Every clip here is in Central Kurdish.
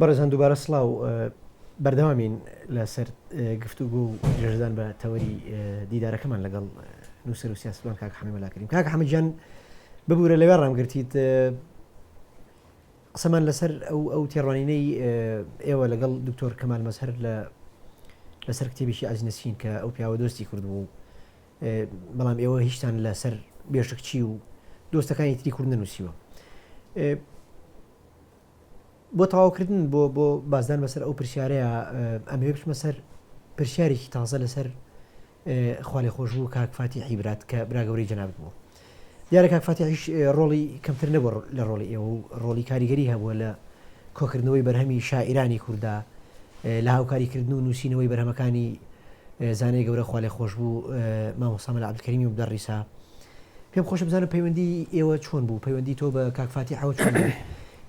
بەڕێزان دووبارە سڵاو بەردەوامین لەسەر گفتوگۆ و درێژەدان بە تەوەری دیدارەکەمان لەگەڵ نووسەر و سیاسەتوان کاک حەمە مەلا کەریم. کاک حەمە گیان ببوورە لەوێ ڕامگرتیت قسەمان لەسەر ئەو ئەو تێڕوانینەی ئێوە لەگەڵ دکتۆر کەمال مەزهەر لە لەسەر کتێبێکی عەزیز نەسرین کە ئەو پیاوە دۆستی کورد بوو بەڵام ئێوە هیچتان لەسەر بێشکچی و دۆستەکانی تری کورد نەنووسیوە. بۆ تەواوکردن بۆ بۆ بازدان بەسەر ئەو پرسیارەیە ئەمەوێ بچمە سەر پرسیارێکی تازە لەسەر خوالێخۆشبوو کاک فاتیحی برات کە برا گەورەی جەنابت بوو. دیارە کاک فاتیحیش ڕۆڵی کەمتر نەبووە لە ڕۆڵی ئێوە و ڕۆڵی کاریگەری هەبووە لە کۆکردنەوەی بەرهەمی شاعیرانی کوردا لە هاوکاریکردن و نووسینەوەی بەرهەمەکانی زانای گەورە خوالێخۆشبوو مامۆستا مەلا عەبدولکەریمی مودەڕیسا. پێم خۆشە بزانم پەیوەندی ئێوە چۆن بوو، پەیوەندی تۆ بە کاک فاتیحەوە چۆن بوو؟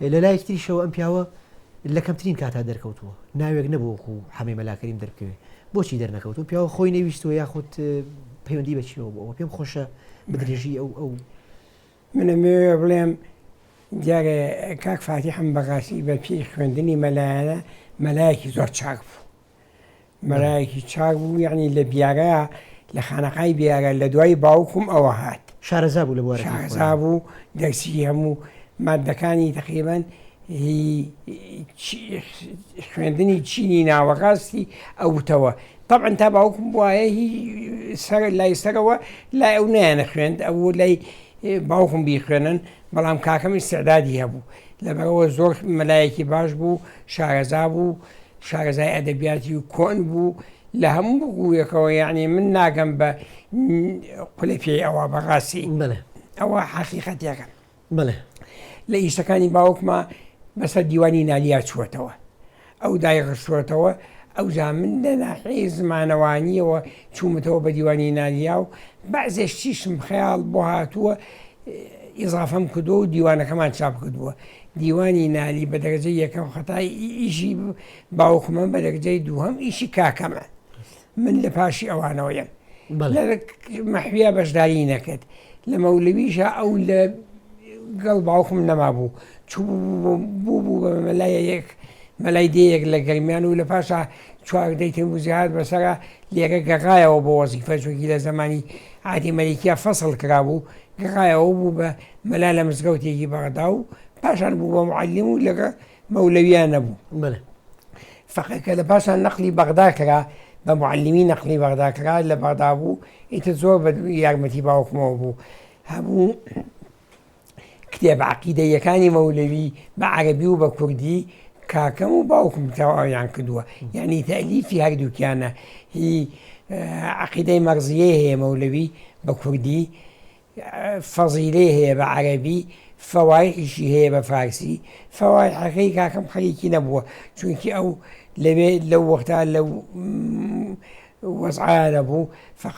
لە لایەکی تریشەوە ئەم پیاوە لە کەمترین کاتا دەرکەوتووە، ناوێک نەبوو وەکو حەمەی مەلا کەریم دەربکەوێ، بۆچی دەرنەکەوتووە؟ پیاوە خۆی نەیویستووە یاخود پەیوەندی بە چیەوە بوو؟ ئەوە پێم خۆشە بە درێژی ئەو ئەو. من ئەمەوێ بڵێم دیارە کاک فاتیحم بەڕاستی بە پێی خوێندنی مەلایانە مەلایەکی زۆر چاک بوو. مەلایەکی چاک بوو یەعنی لە بیارە لە خانەقای بیارە لە دوای باوکم ئەوە هات. شارەزا بوو لە بوارەکەی خۆیان. شارەزا بوو دەرسی هەموو ماددەکانی تەقریبەن هی خوێندنی چینی ناوەڕاستی ئەوتەوە تەبعەن تا باوکم بوایە هی سەر لای سەرەوە لای ئەو نەیانە خوێند ئەو لای باوکم بیخوێنن بەڵام کاکەم ئیستعدادی هەبوو لەبەرەوە زۆر مەلایەکی باش بوو شارەزا بوو شارەزای ئەدەبیاتی و کۆن بوو لە هەموو ڕوویەکەوە یعنی من ناگەم بە قولە پێی ئەوە بەڕاستی ئەوە حەقیقەتێکە بەڵێ لە ئیشەکانی باوکما بەسەر دیوانی نالیا چووەتەوە ئەو دای ڕشتوەتەوە ئەوجا من لە ناحیەی زمانەوانیەوە چوومەتەوە بە دیوانی نالیا و بەعزێ شتیشم خەیاڵ بۆ هاتووە ئیزافەم کردووە و دیوانەکەمان چاپ کردووە دیوانی نالی بە دەرەجەی یەکەم خەتای ئیشی باوکمە بە دەرەجەی دووهەم ئیشی کاکەمە من لە پاشی ئەوانەوە یەم لە مەحویا بەشداری نەکرد لە مەولەویشا ئەو لە گەڵ باوکم نەمابوو چوو بوو بوو بە مەلای یەک مەلای دێیەک لە گەرمیان و لە پاشا چواردەی تەمووزی هات بەسەرا لێرە گەڕایەوە بۆ وەزیفە چونکی لە زەمانی عادی مەلیکیا فەسڵ کرابوو گەڕایەوە بوو بە مەلا لە مزگەوتێکی بەغدا و پاشان بوو بە معلم و لەگە مەولەویان نەبوو بەڵێ. فەقێ کە لە پاشان نەقلی بەغدا کرا بە معلمی نەقلی بەغدا کرا لە بەغدا بوو ئیتر زۆر بە یارمەتی باوکمەوە بوو هەبوو کتێب عەقیدەییەکانی مەولەوی بە عەرەبی و بە کوردی کاکەم و باوکم تەواویان کردووە یعنی تەلیفی هەردووکیانە هی عەقیدەی مەرزیەی هەیە مەولەوی بە کوردی فەزیلەی هەیە بە عەرەبی فەوایحیشی هەیە بە فارسی فەوایحەکەی کاکەم خەریکی نەبووە چونکی ئەو لەوێ لەو وەختا لەو وەزعیانە بوو فەق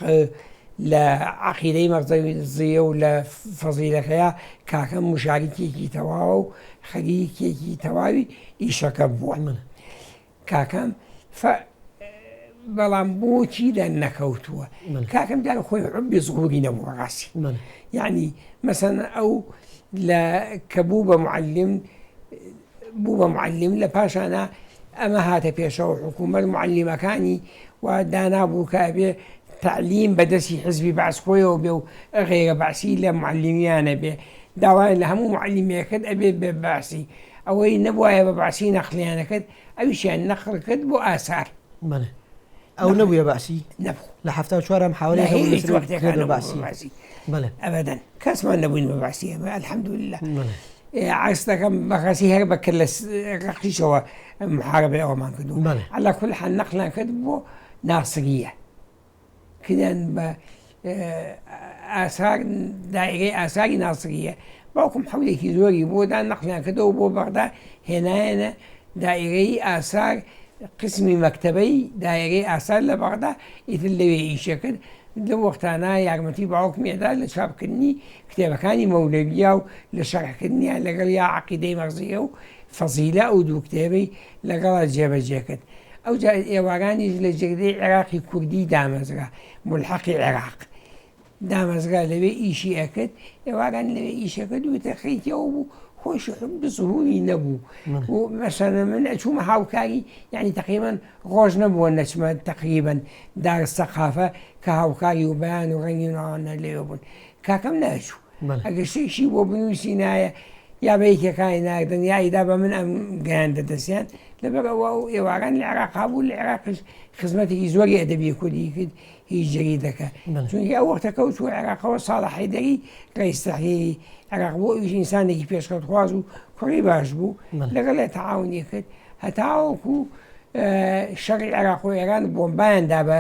لە عەقیدەی مەغزەویزیە و لە فەزیلەکەیا کاکەم مشارکێکی تەواوە و خەریکێکی تەواوی ئیشەکە بووە کاکەم ف بەڵام بۆچی دەر نەکەوتووە کاکەم دیار خۆی حبی زهوری نەبوو ڕاستی یعنی مەسەن ئەو لە کە بوو بە معلم بوو بە معلم لە پاشانە ئەمە هاتە پێشەوە حکوومەت معلمەکانی و دانابوو کە ئەبێ تەعلیم بە دەستی حزبی بەعس خۆیەوە بێ و غەیرە بەعسی لە معلمیانە بێ داوایان لە هەموو معلمێک کرد ئەبێ بێ بەعسی ئەوەی نەبوایە بە بەعسی نەقلیان کرد ئەویشیان نەقل کرد بۆ ئاسار. بەڵێ ئەو نەبوویە بەعسی؟ نەبوو. لە 74 ئەم حاوەلەی هەبوو هیچ وەختێکان نەبوو بە بەعسی. بەڵێ. ئەبەدەن کەسمان نەبووین بە بەعسی ئێمە الحمدلله. عەرز دەکەم بەڕاستی هەر بە کە لە ڕەقیشەوە محاربەی ئەوەمان کردو. بەڵێ. عەلا کول حال نەقلیان کرد بۆ ناسریە. کردیان بە ئاسار دایرەی ئاساری ناسریە باوکم حەولێکی زۆری بۆ دا نەقلیان کردەوە بۆ بەغدا هێنایەنە دایرەی ئاسار قسمی مەکتەبەی دایرەی ئاسار لە بەغدا ئیتر لەوێ ئیشێ کرد لەو وەختانە یارمەتی باوکم ئێدا لە چاپکردنی کتێبەکانی مەولەویە و لە شەرحکردنیان لەگەڵ یا عەقیدەی مەغزیە و فەزیلە ئەو دوو کتێبەی لەگەڵا جێبەجێ کرد ئەوجا ئێوارانیش لە جێگرەی عێراقی کوردی دامەزرا، مولحەقی عێراق دامەزرا لەوێ ئیشی ئەکرد، ئێواران لەوێ ئیش ئەکرد و ئیتر خەریکی ئەوە بوو خۆیشی حب زهوری نەبوو و مەسەلەن من ئەچوومە هاوکاری یعنی تقریبا ڕۆژ نەبووە نەچمە تقریبا دار سەقافە کە هاوکاری و بەیان و ڕەنگی و ناوانە لەوێ بوون کاکەم نەچوو ئەگەر شتێکی بۆ بنووسی نایە یا بە یەکێکانی ناردن یا ئیدا بە من ئەم گەیاندە دەستیان لەبەر ئەوە ئەو ئێواران لە عێراق بوو لە عێراقیش خزمەتێکی زۆری ئەدەبی کوردی کرد هی جەریدەکە چونکی ئەو وەختە کەوتووە عێراقەوە ساڵح حەیدەری ڕئیس تەحریری عێراق بوو ئەویش ئینسانێکی پێشکەوتخواز و کوڕی باش بوو لەگەڵ تەعاونی کرد هەتاوەکو شەڕی عێراق و ئێران بۆمبایان دا بە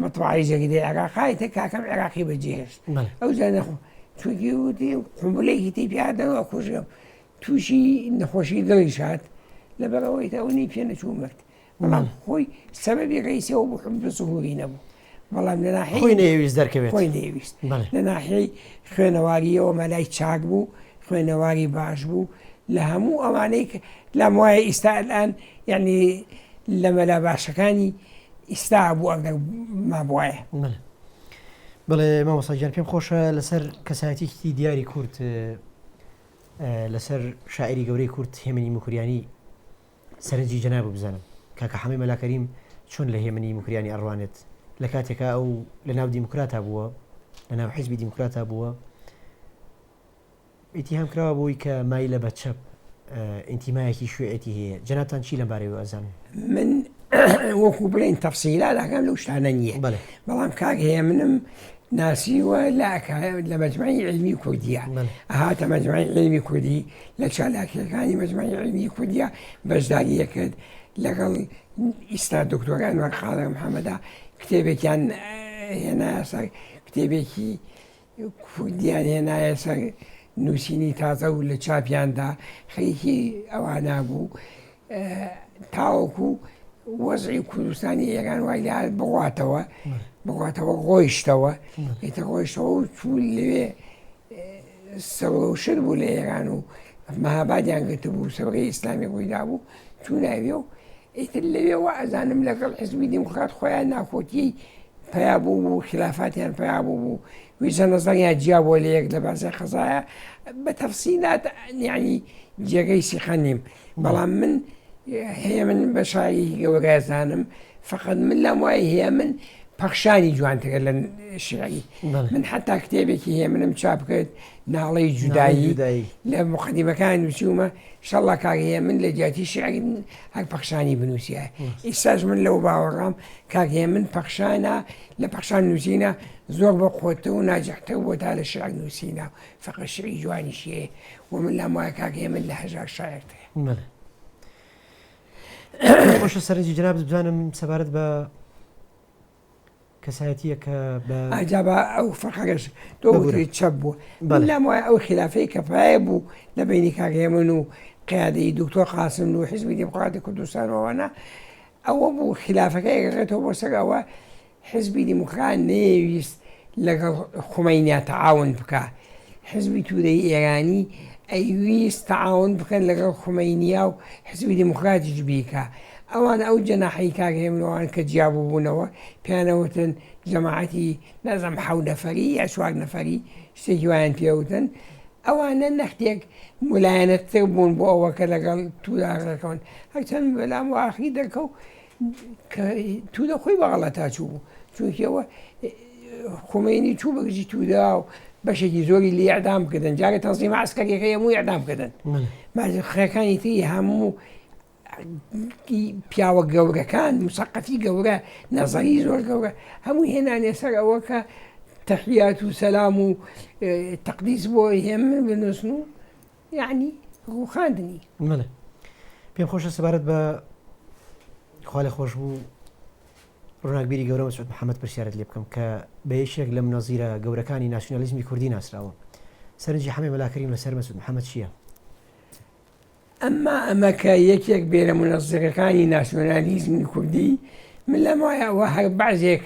مەتبەعەی جەریدەی عێراق ئیتر کاکەم عێراقی بەجێهێشت ئەو جا نەخۆ چونکی وتی قومبلەیەکی تی پیادەوە ئەکوژرم تووشی نەخۆشی دڵیش هات لەبەر ئەوەی ئەو نەی پێ نەچوو مرد بەڵام خۆی سەبەبی ڕئیسی ئەو بوو حب زهوری نەبوو بەڵام لە ناحیەی خۆی نەیەویست دەرکەوێت خۆی نەیەویست لە ناحیەی خوێنەواریەوە مەلای چاک بوو خوێنەواری باش بوو لە هەموو ئەوانەی کە لام وایە ئیستا الان یعنی لە مەلا باشەکانی ئیستا بوو ئەگەر مابوایە. بەڵێ مامۆستا گیان پێم خۆشە لەسەر کەسایەتیکی دیاری کورد لەسەر شاعری گەورەی کورد هێمنی موکریانی سەرنجی جەنابت بزانم کاکە حەمەی مەلا کەریم چۆن لە هێمنی موکریانی ئەڕوانێت لە کاتێکا ئەو لە ناو دیموکراتا بووە لە ناو حیزبی دیموکراتا بووە ئیتیهام کراوە بۆی کە مایلە بە چەپ ئینتیمایەکی شوێعێتی هەیە جەنابتان چی لەم بارەیەوە ئەزانن؟ من وەکو بڵێن تەفسیلات ئاگام لەو شتانە نییە بەڵام کاک هێمنم ناسیوە لە لە مەجمعی علمی کوردیە هاتە مەجمعی علمی کوردی لە چالاکیەکانی مەجمعی علمی کوردیە بەشداریە کرد لەگەڵ ئیستا دکتۆر ئەنوەر خاڵە محەممەدا کتێبێکیان هێنا سەر کتێبێکی کوردیان هێنایە سەر نووسینی تازە و لە چاپیاندا خەریکی ئەوانە بوو تاوەکو وەزعی کوردستانی ئێران وای لە بڕاتەوە بڕاتەوە ڕۆیشتەوە ئێتە ڕۆیشتەوە و چوو لەوێ سەرۆشت بوو لە ئێران و مەهابادیان گرتبوو سەرەی ئیسلامی ڕوویدا بوو چوو ناوێ و ئیتر لەوێوە ئەزانم لەگەڵ حزبی دیموکرات خۆیان ناکۆکی پیا بوو و خلافاتیان پیا بوو بوو ویجە نەزەریان جیا بۆ لە یەک لە بازێ قەزایە بە تەفسیلات یعنی جێگەی سیخە نیم بەڵام من هەیە من بە شاری گەورەزانم فقط من لام وایە هەیە من پەخشانی جوانترە لە شعری من حتا کتێبێکی هەیە منم چاپ کرد ناڵەی جودایی لە مقدمەکان نووسیومە شەڵا کاک هێمن لە جیاتی شیعری هەر پەخشانی بنووسیایە ئیستاش من لەو باوەڕام کاک هێمن پەخشانە لە پەخشان نووسینە زۆر بە قوتتر و ناجحتر بۆ تا لە شیعر نووسینە فەقە شیعری جوانیشی هەیە و من لام وایە کاک هێمن لە هەژار شاعرترە. بەڵێ خۆشە سەرنجی جەنابت بزانم سەبارەت بە کەسایەتییە کە بە. ئەجا با ئەو فەقەرەش تۆ وتت چەپ بوو من لام وایە ئەو خلافەی کە پایە بوو لە بەینی کاک هێمن و قیادەی دکتۆر قاسملوو و حیزبی دیموکراتی کوردستان و ئەوانە ئەوە بوو خلافەکە ئەگەڕێتەوە بۆ سەر ئەوە حیزبی دیموکرات نەیەویست لەگەڵ خومەینیا تەعاون بکا حیزبی تورەی ئێرانی ئەیویست تەعاون بکەن لەگەڵ خومەینیا و حیزبی دیموکراتیش بیکا ئەوان ئەو جەناحەی کاک هێمن و ئەوان کە جیا بووبوونەوە پێیان ئەوتن جەماعەتی نازانم حەو نەفەری یا چوار نەفەری شتێکی وایان پێ ئەوتن ئەوانە نەختێک ملایەنەتر بوون بۆ ئەوە کە لەگەڵ تورا ڕێکەون هەرچەند بەلام و ئاخری دەرکەوت کە تورە خۆی بە غەڵەتا چوو بوو چونکی ئەوە خومەینی چوو بە گژی تورا و بەشێکی زۆری لێ ئەعدام کردن جارێ تەنزیمە عەسکەریەکەی هەموو ئەعدام کردن مازخەکانی تری هەموو پیاوە گەورەکان مسەقەفی گەورە نەزەری زۆر گەورە هەموو هێنانێ سەر ئەوە کە تەحیات و سەلام و تەقدیس بۆ هێمن بنووسن و یعنی ڕوخاندنی. بەڵێ پێم خۆشە سەبارەت بە خوا لێ خۆش بوو ڕووناکبیری گەورە مەسعود محەممەد پرسیارت لێ بکەم کە بە یەکێک لە منەزیرە گەورەکانی ناسیونالیزمی کوردی ناسراوە سەرنجی حەمەی مەلا کەریم لەسەر مەسعود محەممەد چییە؟ ئەمما ئەمە کە یەکێک بێ لە مونەزیرەکانی ناسیۆنالیزمی کوردی، من لام وایە ئەوە هەر بەعزێک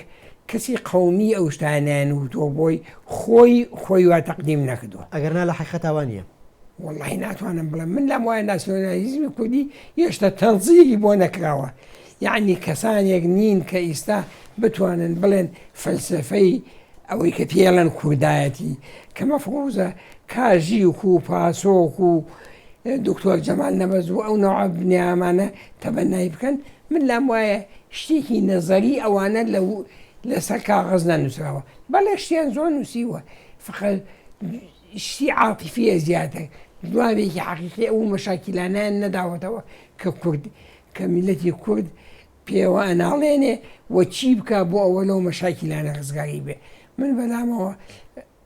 کەسی قەومی ئەو شتانەیان وتووە بۆی، خۆی خۆی وا تەقدیم نەکردووە. ئەگەر نا لە حەقیقەتا وا نییە. وەڵاهی ناتوانم بڵێم، من لام وایە ناسیۆنالیزمی کوردی هێشتا تەنزیری بۆ نەکراوە، یەعنی کەسانێک نین کە ئیستا بتوانن بڵێن فەلسەفەی ئەوەی کە پێڵەن کوردایەتی کە مەفروزە کاژیک و پاسۆک و. دکتۆر جەمال نەبەز و ئەو نەوعە بنیامانە تەبەنای بکەن من لام وایە شتێکی نەزەری ئەوانە لە لەسەر کاغەز نەنووسراوە بەڵێ شتیان زۆر نووسیوە فقط شتی عاتیفیە زیاتر جوابێکی حەقیقی ئەو مەشاکیلانیان نەداوەتەوە کە کورد کە میلەتی کورد پێوە ئەناڵێنێ و چی بکا بۆ ئەوە لەو مەشاکیلانە ڕزگاری بێ من بەلامەوە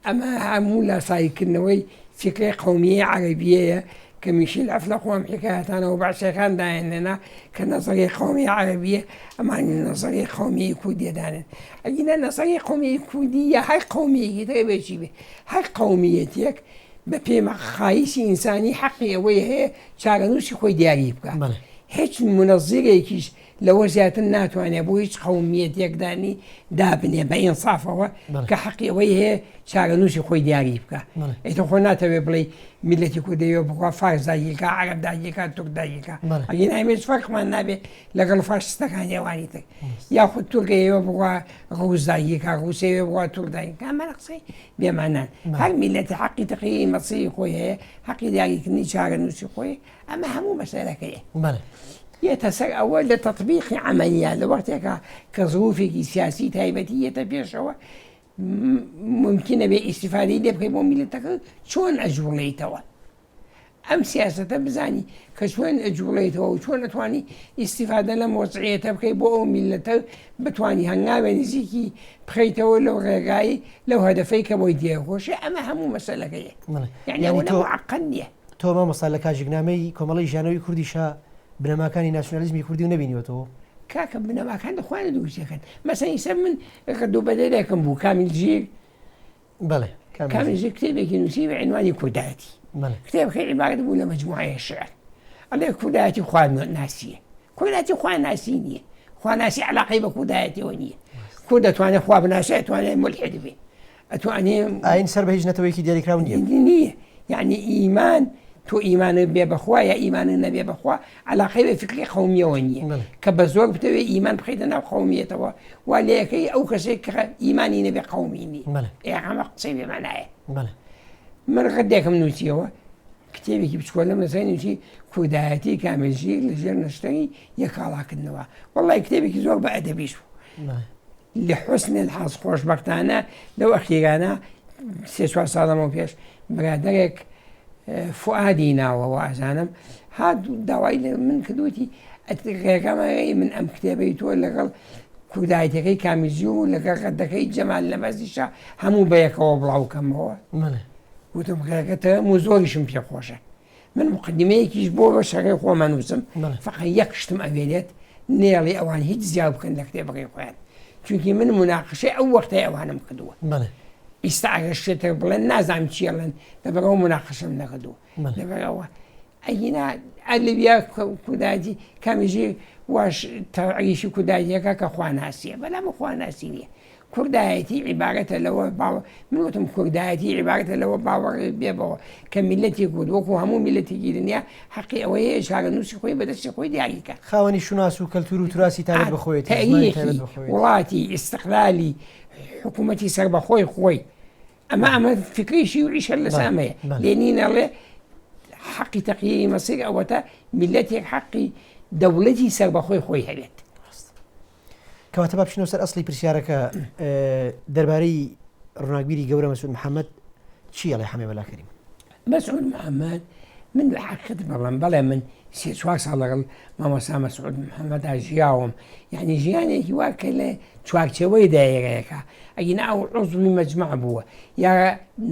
ئەمە هەموو لاساییکردنەوەی فیکرەی قەومیەی عەرەبیەیە کە میشیل عەفلەق و ئەم حیکایەتانەوە بەعسیەکان دایاننێنا کە نەزەریەی قەومی عەرەبیە ئەمانی نەزەریەی قەومیەی کوردیە دانێن ئەگینا نەزەریەی قەومیەی کوردی یا هەر قەومیەکی تر بێ چی بێ هەر قەومیەتێک بە پێی مەقاییسی ئینسانی حەقی ئەوەی هەیە چارەنووسی خۆی دیاری بکا هیچ مونەزیرێکیش لەوە زیاتر ناتوانێت بۆ هیچ قەومیەتێک دانی دابنێ بە ئینسافەوە کە حەقی ئەوەی هەیە چارەنووسی خۆی دیاری بکە ئیتر خۆ ناتەوێ بڵێ میلەتی کورد دەیەوێ بخوا فارس داگیرکا عەرەب داگیرکا تورک داگیرکا ئەگینا ئێمە هیچ فەرقمان نابێ لەگەڵ فاشستەکانی ئەوانی تر یاخود تورک ئەیەوێ بخوا ڕووس داگیرکا ڕووس ئەیەوێ بخوا تورک داگیرکا ئەمانە قسەی بێمانان هەر میلەتی حەقی تەقیری مەسیری خۆی هەیە حەقی دیاریکردنی چارەنووسی خۆی ئەمە هەموو مەسەلەکەیە. بەڵێ. یەتە سەر ئەوە لە تەتبیقی عەمەلییا لە وەختێکا کە زروفێکی سیاسی تایبەتی یەتە پێشەوە مومکینە بێ ئیستیفادەی لێ بکەی بۆ میللەتەکە چۆن ئەجوڵێیتەوە ئەم سیاسەتە بزانی کە چۆن ئەجوڵێیتەوە و چۆن ئەتوانی ئیستیفادە لەم وەزعیەتە بکەی بۆ ئەو میللەتە بتوانی هەنگاوێ نزیکی بخەیتەوە لەو ڕێگای لەو هەدەفەی کە بۆی دێخۆشێ ئەمە هەموو مەسەلەکەیە یعنی ئەوە معقد نییە. تۆ مامۆستا لە کاژیکنامەی کۆمەڵەی ژیانەوەی کوردیشا بنەماکانی ناسیونالیزمی کوردیو نەبینیوەتەوە؟ کاکە بنەماکان لە خۆیان دروستی ئەکەن مەسەن ئیسە من ڕەد و بەدەلێکم بوو کامیل ژیر بەڵێ کامیل ژیر کتێبێکی نووسی بە عینوانی کوردایەتی کتێبەکەی عیبارەت بوو لە مەجموعەیە شعر ئەڵێ کوردایەتی خوا ناسیە کوردایەتی خوا ناسی نییە خواناسی علاقەی بە کوردایەتیەوە نییە کورد دەتوانێت خوا بناسێ ئەتوانێت مولحید بێ ئەتوانێ ئاین سەر بە هیچ نەتەوەیەکی دیاریکراو نییە نییە یعنی ئیمان تۆ ئیمانت بێ بەخوا یا ئیمانت نەبێ بەخوا علاقەی بە فکری قومیەوە نییە کە بە زۆر بتەوێ ئیمان بخەیتە ناو قومیەتەوە وا لەکەی ئەو کەسێک کە ئیمانی نەبێ قومی نییە ئێ قسەی بێمانایە من ڕەدێکم نووسیەوە کتێبێکی بچکۆلەم لەسەر نووسی کوردایەتی کامل ژیر لە ژێر نەشتەری یەکاڵاکردنەوە وەڵی کتێبێکی زۆر بە ئەدەبیش بوو لحسن الحظ خۆشبەختانە لەو ئەخیرانە سێ چوار ساڵ لەمەو پێش برادەرێک فوئادی ناوە وازانم هات داوای لە من کردوتی ڕێگەمەوەی من ئەم کتێبەی تۆ لەگەڵ کوردایەتەکەی کامیزی و لەگەڵ ڕەدەکەی جەمال نەبەزیشە هەموو بەیەکەوە بڵاوکەمەوە وتم ڕێگەتە و زۆریشم پێ خۆشە من مقدمەیەکیش بۆ بەشەکەی خۆمە نووسم فقط یەک شتم ئەوێنێت نێڵی ئەوان هیچ زیاد بکەن لە کتێبەکەی خۆیان چونکی من مناقشەی ئەو وەختەی ئەوانم کردووە ئیستا ئەگەر شتێک بڵێن نازانم چیڵێن لەبەرەوە مناقشم نەکردووە لەبەرەوە ئەگینا ئەلویا کوردایەتی کامیژی واش تەعریشی کوردایەکە کە خواناسیە بەلام خواناسی نییە کوردایەتی عیبارەتە لەوە باوە من وتم کوردایەتی عیبارەتە لەوە باوەڕ بێبەوە کە میللەتی کورد وەکو هەموو میللەتێکی دنیا حەقی ئەوەی هەیە چارەنووسی خۆی بەدەستی خۆی دیاری کات. خاوەنی شوناس و کەلتور و توراسی تایبەت بە خۆیەتی، زمانی تایبەت تاریخی بە خۆیەتی. وڵاتی ئیستقلالی حکوومەتی سەربەخۆی خۆی ئەمە ئەمە فکری شیوعیش هەر لەسەر بەڵێ ئەمەیە بەڵێ. لێنین ئەڵێ حەقی تەقیری مەسیر ئەوەتە میللەتێک حەقی دەوڵەتی سەربەخۆی خۆی هەبێت. ڕاستە. کەواتە با بچینەوە سەر ئەسڵی پرسیارەکە دەربارەی ڕووناکبیری گەورە مەسعود محەممەد چی ئەڵێ حەمێ مەلا کەریم؟ مەسعود محەممەد من لە حەقیقەت بڵێم بەڵێ من سێ چوار ساڵ لەگەڵ مامۆستا مەسعود محەممەدا ژیاوم یعنی ژیانێکی وا کە لە چوارچێوەی دایرەیەکە ئەگینا ئەو عوزوی مەجمەع بووە یا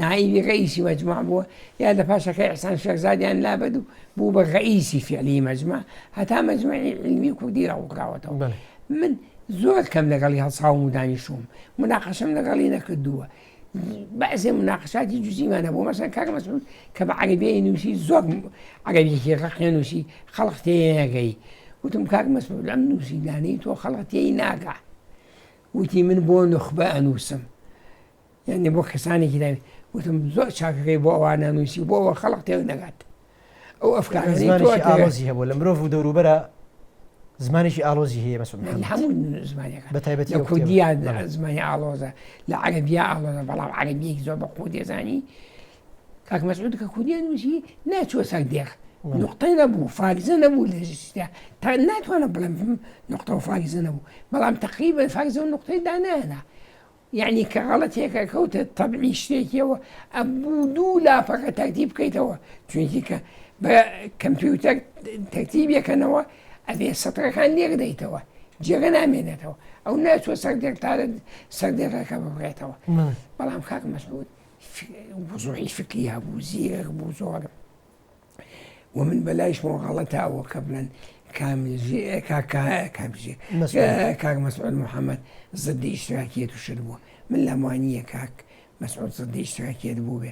نائیبی ڕئیسی مەجمەع بووە یا لە پاشەکە ئیحسان شێخزادیان لابرد و بوو بە ڕئیسی فعلی مەجمەع هەتا مەجمەعی عیلمی کوردی ڕەوکراوەتەوە من زۆر کەم لەگەڵی هەڵساوم و دانیشتوم مناقەشەم لەگەڵی نەکردووە بەعزێ مناقشاتی جزئیمان هەبوو مەسەن کاک مەسعود کە بە عەرەبیی نووسی زۆر عەرەبیەکی ڕەقیە نووسی خەڵق تێنەگەی وتم کاک مەسعود ئەم نووسینانەی تۆ خەڵق تێی ناگا وتی من بۆ نوخبە ئەنووسم یعنی بۆ کەسانێکی داوی وتم زۆر چاکەکەی بۆ ئەوانە نووسی بۆ ئەوە خەڵق تێ نەگات ئەو ئەفکارانەی تۆ زمانێکی ئاڵۆزی هەبوو لە مرۆڤ و دەوروبەرە زمانێکی ئاڵۆزی هەیە مەسعود محەمەد هەموو زمانەکە بە تایبەتی لە ئەو کتێبە. کوردییا بەڵێ. زمانی ئاڵۆزە لە عەرەبییا ئاڵۆزە بەڵام عەرەبیەکی زۆر بە قووت دەزانی کاک مەسعود کە کوردیە نووسی ناچووە سەر دێڕ نقطەی نەبوو فارزە نەبوو لە تا ناتوانم بڵێم نقطە و فارزە نەبوو بەڵام تقریبا فارزە و نقطەی دانایەنا یعنی کە غەڵەتێکە کەوتە تەبعی شتێکیەوە ئەبوو دوو لاپەڕە تەرتیب بکەیتەوە چونکی کە بە کەمپیوتەر تەرتیبێکەنەوە ئەبێ سەترەکان لێک دەیتەوە جێگە نامێنێتەوە ئەو ناچوە سەردێک تا سەردێکەکە ببرێتەوە بەڵام کاک مەسعود وزوحی فکری هەبوو زیرەک بوو زۆر و من بەلایشمەوە غەڵەتە ئەوە کە بڵێن کاک مەسعود محەممەد زدی ئیشتراکیەت و شت بووە من لام وانییە کاک مەسعود زدی ئیشتراکیەت بوو بێ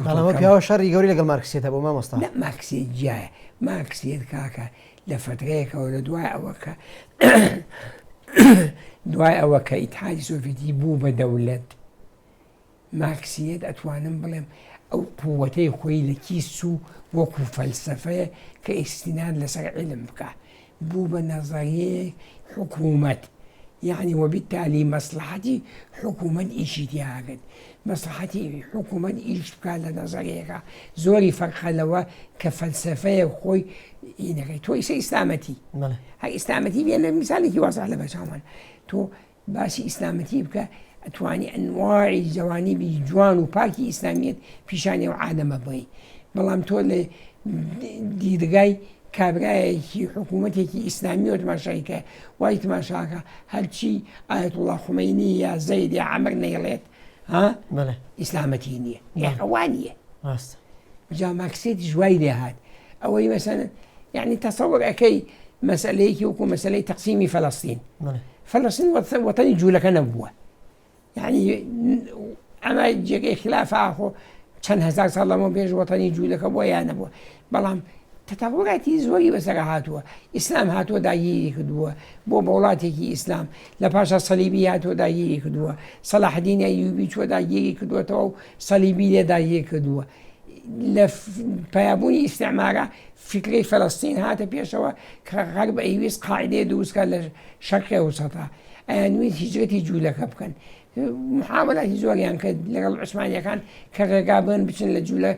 بەڵام پیاوە شەڕی گەوری لەگەڵ مارکسیەتە بۆ مامۆستا نە مارکسیەت جیایە مارکسیەت کاکە لە فەترەیەکەوە لە دوای ئەوە کە دوای ئەوە کە ئیتحادی سۆڤێتی بوو بە دەولەت مارکسییەت ئەتوانم بڵێم ئەو قووەتەی خۆی لە کیس چوو وەکوو فەلسەفەیە کە ئیستیناد لەسەر عیلم بکا بوو بە نەزەریەیەک حکوومەت یەعنی وەبیتالی مەسڵەحەتی حکوومەت ئیشی تیا ئەکرد مەسڵەحەتی حکوومەت ئیش بکا لە نەزەریەکە زۆری فەرقە لەوە کە فەلسەفەیەک خۆی ئینەکەی تۆ ئیسە ئیسلامەتی هەر ئیسلامەتی بێنە میسالێکی وازح لە بەرچاومان تۆ باسی ئیسلامەتی بکە ئەتوانی ئەنواعی جەوانیبی جوان و پاکی ئیسلامیەت پیشانی ئەو عالەمە بڵێی بەڵام تۆ لە دیدگای کابرایەکی حکوومەتێکی ئیسلامیەوە تماشای کە وای تماشاکە هەرچی ئایەتوڵا خومەینی یا زەید یا عەمر نەیڵێت ها ئیسلامەتی نییە ئەوە نییە ڕاستە جا مارکسێتیش وای لێ هات ئەوەی مەسەن یعنی تەسەوەر ئەەکەی مەسەلەیەکی وەکو مەسەلەی تەقسیمی فەلەستین فەلەستین وەتەنی جوولەکە نەبووە یعنی ئەمە جێگەی خلافە ئاخۆ چەند هزار ساڵ لەمە پێش وەتەنی جوولەکە بووە یا نەبووە بەڵام تەتەوراتی زۆری بەسەر هاتووە ئیسلام هاتووە داگیری کردووە بۆ بە وڵاتێکی ئیسلام لە پاشا سەلیبی هاتووە داگیری کردووە سەلاحدین ئەیوبی چوە داگیری کردووەتەوە و سەلیبی لێ داگیر کردووە لە پەیابوونی ئیستعمارە فیکرەی فەلەستین هاتە پێشەوە کە غەرب ئەیویست قاعدەیە دروست کات لە شەرقی ئەوسەتا ئەیانویست هیجرەتی جوولەکە بکەن محاولاتی زۆریان کرد لەگەڵ عوسمانیەکان کە ڕێگا بن بچن لە جوولە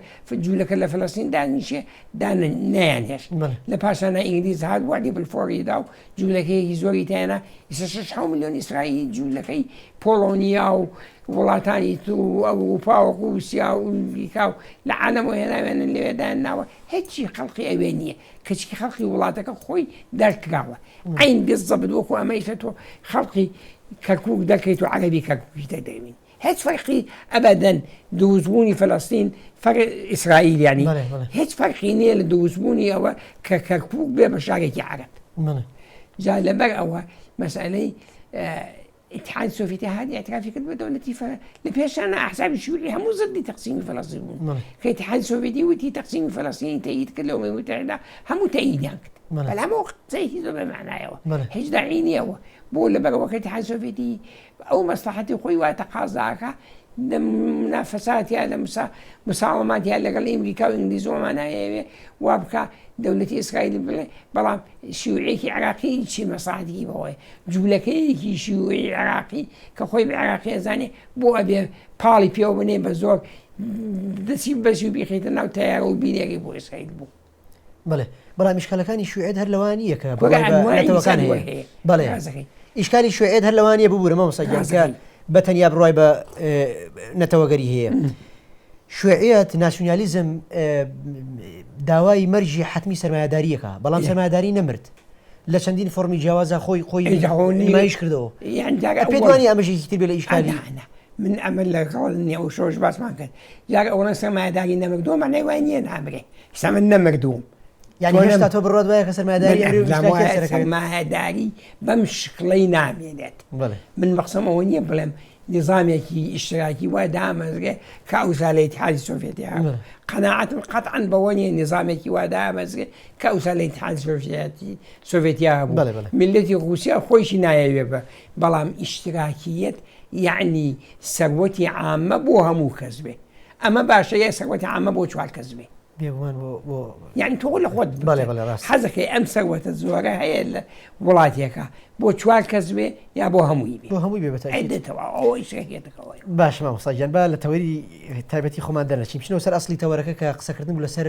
جوولەکە لە فەلەستین دانیشێ دان نەیان هێشت لە پاشانە ئینگلیز هات وادی بلفۆری دا و جوولەکەیەکی زۆری تیانە ئیستا 6 میلیۆن ئیسرائیل جوولەکەی پۆڵۆنیا و وڵاتانی تر و ئەوروپا و ڕووسیا و ئەمریکا و لە عالەمەوە هێناویانن لەوێ دایانناوە هیچی خەڵقی ئەوێ نییە کەچی خەڵقی وڵاتەکە خۆی دەرکراوە عین بالضبط وەکو ئەمەیشە تۆ خەڵقی کەرکوک دەکەیت و عەرەبی کەرکوکی دەردەوین هیچ فەرقی ئەبەدەن دروستبوونی فەلەستین فەرق ئیسرائیل یعنی هیچ فەرقی نییە لە دروستبوونی ئەوە کە کەرکوک بێ بە شارێکی عەرەب جا لەبەر ئەوە مەسئلەی ئیتحادی سۆڤیەتی هات ئیعترافی کرد بە دەولەتی فە لە پێشانە ئەحزابی شیوعی هەموو زدی تەقسیمی فەلەستین بوون کە ئیتحادی سۆڤیەتی وتی تەقسیمی فەلەستینی تەئیید کرد لە ئومەمی متحدە هەموو تەئییدیان کرد بەڵام ئەو قسەیەکی زۆر بێ مەعنایەوە هیچ داعی نییەوە بۆ لەبەرەوە کە ئیتحادی سۆڤیەتی ئەو مەسلحەتی خۆی وا تەقازاکە لە منافەسات یا لە مساوەمات یا لەگەڵ ئەمریکا و ئینگلیز و ئەمانە ئەیەوێ وا بکا دەولەتی ئیسرائیل بڵێ بەڵام شیوعیەکی عێراقی چی مەساحەتێکی بەوەیە جولەکەیەکی شیوعی عێراقی کە خۆی بە عێراقی ئەزانێ بۆ ئەبێ پاڵی پێوە بنێ بە زۆر دەسی بەسی و بیخیتە ناو تەیارە و بینێری بۆ ئیسرائیل بوو بەڵێ بەڵام ئیشکالەکانی شوعێت هەر لەوان نییە کە نەتەوەکان هەیە بەڵێ ئیشکالی شوعێت هەر لەوان نییە ببوورە مامۆستا گیان کە بە تەنیا بڕوای بە نەتەوەگەری هەیە شوعیەت ناسیونالیزم داوای مەرجی حتمی سەرمایەداریەکە بەڵام سەرمایەداری نەمرد لە چەندین فۆرمی جیاوازە خۆی خۆی نمایش کردەوە پێت وانیە ئەمەش یەکی تر بێ لە ئیشکالی من ئەمە لەگەڵ نیە ئەو شەوەش باسمان کرد جار ئەوەڵەن سەرمایەداری نەمردووە مانای وای نییە نامرێ ئیستا من نەمردووم یعنی هێشتا تۆ بڕوات وایە کە سەرمایەداری ئەمری و ئیشتراکیەت سەرەکەوێت؟ سەرمایەداری بەم شکڵەی نامێنێت من مەقسەم ئەوە نییە بڵێم نیزامێکی ئیشتراکی وا دامەزرێ کە ئەوسا لە ئیتحادی سۆڤێتی هەبوو قەناعەتم قەتعەن بەوە نییە نیزامێکی وا دامەزرێ کە ئەوسا لە ئیتحادی سۆڤێتی سۆڤێتیا هەبوو میللەتی ڕووسیا خۆیشی نایەوێ بە بەڵام ئیشتراکیەت یەعنی سەروەتی عامە بۆ هەموو کەس بێ ئەمە باشە یا سەروەتی عامە بۆ چوار کەس بێ. بێگومان بۆ بۆ یعنی تۆ لە خۆت بەڵێ بەڵێ ڕاست حەزەکەی ئەم سەروەتە زۆرە هەیە لە وڵاتێکە بۆ چوار کەس بێ یا بۆ هەمووی بێ بۆ هەمووی بێ بەتەئکید. ئەی دەتەوە ئەوە ئیشەکێتەکەەوە باش مامۆستا گیان با لە تەوەری تایبەتی خۆمان دەرنەچین بچینەوە سەر ئەسڵی تەوەرەکە کە قسەکردن بوو لەسەر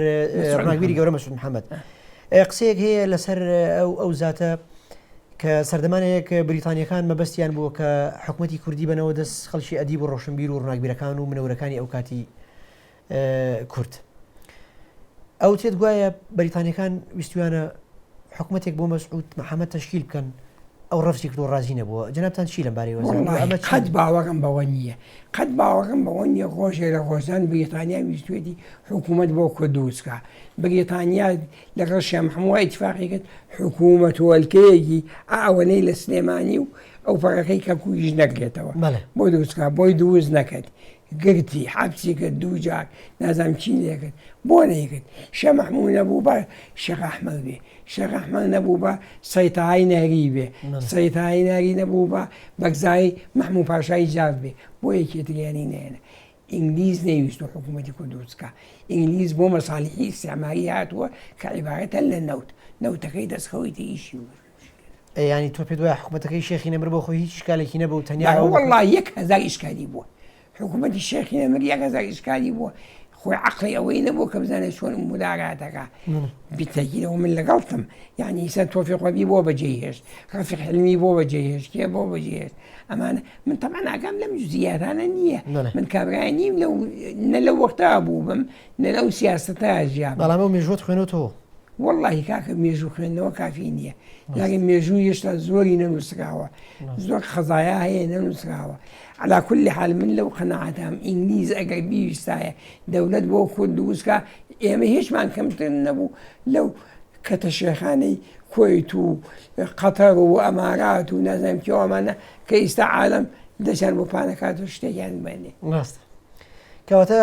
ڕووناکبیری گەورە مەسعود محەممەد قسەیەک هەیە لەسەر ئەو ئەو زاتە کە سەردەمانێک بریتانیەکان مەبەستیان بووە کە حکوومەتی کوردی بنەوە دەست خەڵکی ئەدیب و ڕۆشنبیر و ڕووناکبیرەکان و منەورەکانی ئەو کاتی کورد. ئەوترێت گوایە بەریتانیەکان ویستویانە حکومەتێک بۆ مەسعود محەمەد تەشکیل بکەن، ئەو ڕەفزی کردو ڕازی نەبووە، جەنابتان چی لەم بارەیەوە زانی؟ وەڵاهی ئەمە قەت باوەڕم بەوە نییە، قەت باوەڕم بەوە نییە ڕۆژێ لە ڕۆژان بریتانیا ویستوێتی حکوومەت بۆ کورد دروست کا. بریتانیا لەگەڵ شێخ محەموو ئیتفاقی کرد حکوومەت و ئەلکەیەکی ئا ئەوەنەی لە سلێمانی و ئەو پەڕەکەی کەرکووکیش نەگرێتەوە بۆ دروست کا، بۆی دروست نەکرد. گرتی حەبسی کرد دوو جار نازانم چی لێ کرد بۆ نەیکرد شێخ مەحموو نەبوو بە شێخ ئەحمەد بێ شێخ ئەحمەد نەبوو بە سەیتای نەهری بێ سەیتای نەهری نەبوو بە بەگزای مەحموو پاشای جاف بێ بۆ یەکێتریانی نەهێنا ئینگلیز نەیویست و حکوومەتی کورد دروست کا ئینگلیز بۆ مەسالیحی ئیستعماری هاتووە کە عیبارەتە لە نەوت نەوتەکەی دەستخەوەیتە ئیشی ئەی یانی تۆ پێت وایە حکومەتەکەی شێخی نەمر بۆ خۆی هیچ ئیشکالێکی نەبوو و تەنیا بەڵێ ئەوە بوو کە. وەڵڵا 1000 ئیشکالی بووە حکوومەتی شێخی نەمر 1000 ئیشکالی بووە خۆی عەقڵی ئەوەی نەبوو کە بزانێت چۆن موداراتەکە بیتەکیرەوە من لەگەڵتم یعنی ئیسا تۆفیق وەبی بۆ بەجێی هێشت ڕەفیق حلمی بۆ بەجێی هێشت کێ بۆ بەجێ هێشت ئەمانە من تەبعەن ئاگام لەم جزئیاتانە نییە من کابرای نیم لەو نە لەو وەختە بووبم نە لەو سیاسەتە ژیابم بەڵام ئەو مێژووەت خوێنۆتەوە. وەڵاهی کاکە مێژوو خوێندنەوە کافی نییە یاگە مێژوو هێشتا زۆری نەنووسراوە زۆر قەزایا هەیە نەنووسراوە علا كل حال من لەو قەناعەتام ئینگلیز ئەگەر بیویستایە دەولەت بۆ کورد دروستکا ئێمە هیچمان کەمتر نەبوو لەو کەتە شێخانەی کوەیت و قەتەر و ئەمارات و نازانم کێ ئەمانە کە ئیستا عالەم دەچیان بۆ پانەکات و شتێکیان بەنێ ڕاستە کەواتە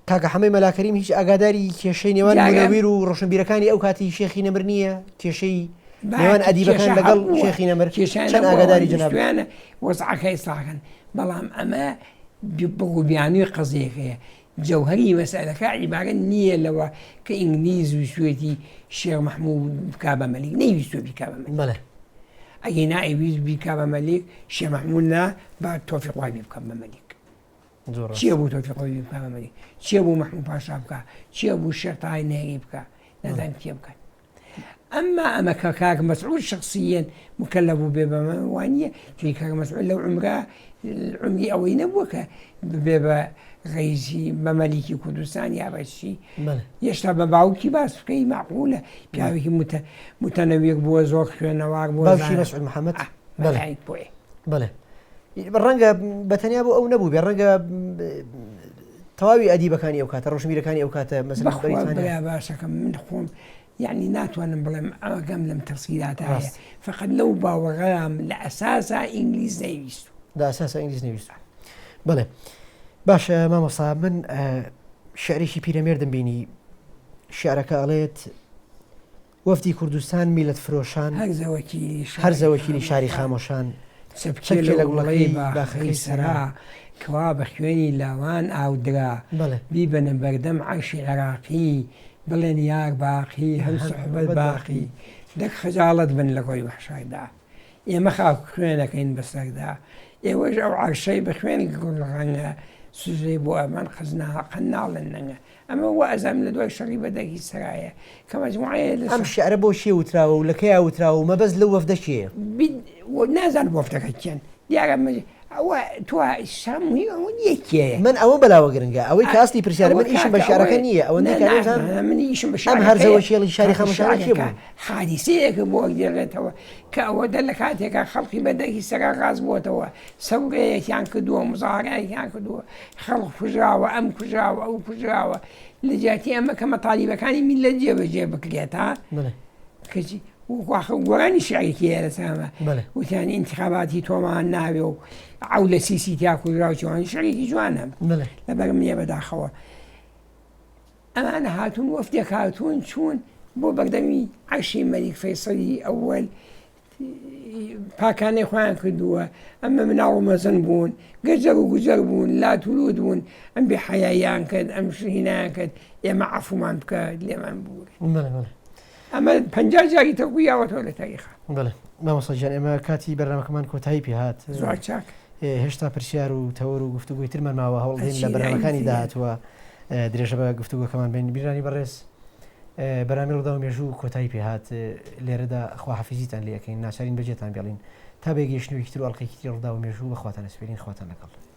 کاکە حەمەی مەلا کەریم هیچ ئاگاداری کێشەی نێوان مونەویر و ڕۆشنبیرەکانی ئەو کاتی شێخی نەمر نییە کێشەی نێوان ئەدیبەکان لەگەڵ شێخی نەمر چەند ئاگاداری جەنابیانە وەزعەکە ئیسلاحکەن بەڵام ئەمە بڕوبیانوی قەزیەکەیە جەوهەری مەسئلەکە عیبارە نییە لەوە کە ئینگلیز ویستوێتی شێخ مەحموود بکا بە مەلیک نەیویستوە بیکا بە مەلیک بەڵێ ئەگەینا ئەیویست بیکا بە مەلیک شێخ مەحموود نا با تۆفیق وابی بکەم بە مەلیک چیە بوو تۆفیق وەهبی بکا بە مەلیک چیە بوو مەحموود پاشا بکا چیە بوو شێخ تاهای نەهری بکا نازانم کێ بکات ئەمما ئەمە کە کاک مەسعود شخصیەن مکەلەف بوو بێ بەمە وانە چون کاک مەسعود لەو عمرە عمری ئەوەی نەبووە کە ببێ بە ڕئیسی بە مەلیکی کوردستان یا بەچی هێشتا بە باوکی باس بکەی معقولە پیاوێکی متەنەویەک بووە زۆر خوێنەوار بووە باوکی مەسعود محەممەد بۆیە بەڵێ ڕەنگە بە تەنیا بۆ ئەو نەبوو بێ ڕەنگە تەواوی ئەدیبەکانی ئەو کاتە ڕۆشنبیرەکانی ئەو کاتە مەسەلەن بەخوا بەریتانیا برا باشەکەم من خۆم یعنی ناتوانم بڵێم ئاگام لەم تەفسیراتە هەیە ڕاست. فقط لەو باوەڕام لە ئەساسا ئینگلیز نەیویست لە ئەساسا ئینگلیز نەویست بەڵێ باشە مامۆستا من شعرێکی پیرەمێردم بینی شعرەکە ئەڵێت وەفدی کوردستان میللەت فرۆشان. هەرزە وەکیلی شاری هەرزە وەکیلی شاری خامۆشان. چەپکێ چەپکێ لە لە گوڵەکەی گوڵەکەی باخەکەی باخەکەی سەرا سەرا. کوا بە خوێنی لاوان ئاو درا. بەڵێ. بیبەنە بەردەم عەرشی عێراقی بڵێن یار باقی هەم هەم سوحبەت سوحبەت باقی. باقی. دەک خەجاڵەت بن لە گۆی مەحشەردا ئێمە خاک و خوێن ئەکەین بە سەردا. ئێوەش ئەو عەرشەی بە خوێن گوڵ ڕەنگە سوجدەی بۆ ئەبەن قەزنا قەت ناڵێن نەنگە. ئەمە وا ئەزانم لە دوای شەڕی بەدەرهی سەرایە کە مەجموعەیە لە ئەم شیعرە بۆ کێ وتراوە و لە کەیا وتراوە و مەبەست لەو وەفدە کێیە؟ نازانم وەفدەکە کێن دیارە ئەوە تۆ شەڕ موهیم ئەوە نییە کێیە. من ئەوەم بەلاوە گرنگە ئەوەی کە ئەسلی پرسیارە ئەوە من ئیشم بە کاکە شیعرەکە ئەوەیە نییە ئەوەندەی نا کە نا نازانم من ئیشم بە ئەم شیعرەکەیە هەرزەوەکێڵی شاری کاکە خامۆشانە کێ شیعرەکە بوون؟ حادیسەیەکە بۆ ئەگێڕێتەوە کە ئەوەدە لە کاتێکا خەڵکی بەدەرهی سەرا ڕاست بووەتەوە سەورەیەکیان کردووە مزاهەرەیەکیان کردووە خەڵک کوژراوە ئەم کوژراوە ئەو کوژراوە لە جیاتی ئەمە کە مەتالیبەکانی میللەت جێبەجێ بکرێت ها کەچی واخە گۆرانی شعرێکی هەیە لەسەر ئەمە وتیان ئینتخاباتی تۆمان ناوێ و عەو لە سیسی تیا کوژرا و چوان شعرێکی جوانە لەبەرم نییە بەداخەوە ئەمانە هاتوون وەفدێک هاتوون چوون بۆ بەردەمی عەرشی مەلیک فەیسەلی ئەوەل. پاکانەی خۆیان کردووە، ئەمە مناڵ و مەزن بوون، گەجەر و گوجەر بوون، لات و لوت بوون، ئەم بێ حەیاییان کرد، ئەم هینایان کرد، ئێمە عەفومان بکە، لێمان ببورە. بەڵێ بەڵێ. ئەمە 50 جاری تر ڕوویاوەتەوە لە تاریخا. بەڵێ مامۆستا گیان ئێمە کاتی بەرنامەکەمان کۆتایی پێ هات. زۆر چاک. هێشتا پرسیار و تەوەر و گفتوگۆی ترمان ماوە، هەوڵ دەین لە بەرنامەکانی داهاتووە درێژە بە گفتوگۆکەمان بەین. بینەرانی بەڕێز بەرنامەی ڕووداو مێژوو کۆتایی پێ هات. لێرەدا خواحافیزیتان لێ ئەکەین، ناچارین بەجێتان بێڵین تا بە گەیشتنەوەیەکی تر و ئەڵقەیەکی تری ڕووداو مێژوو بە خواتان ئەسپێرین. خواتان لەگەڵ.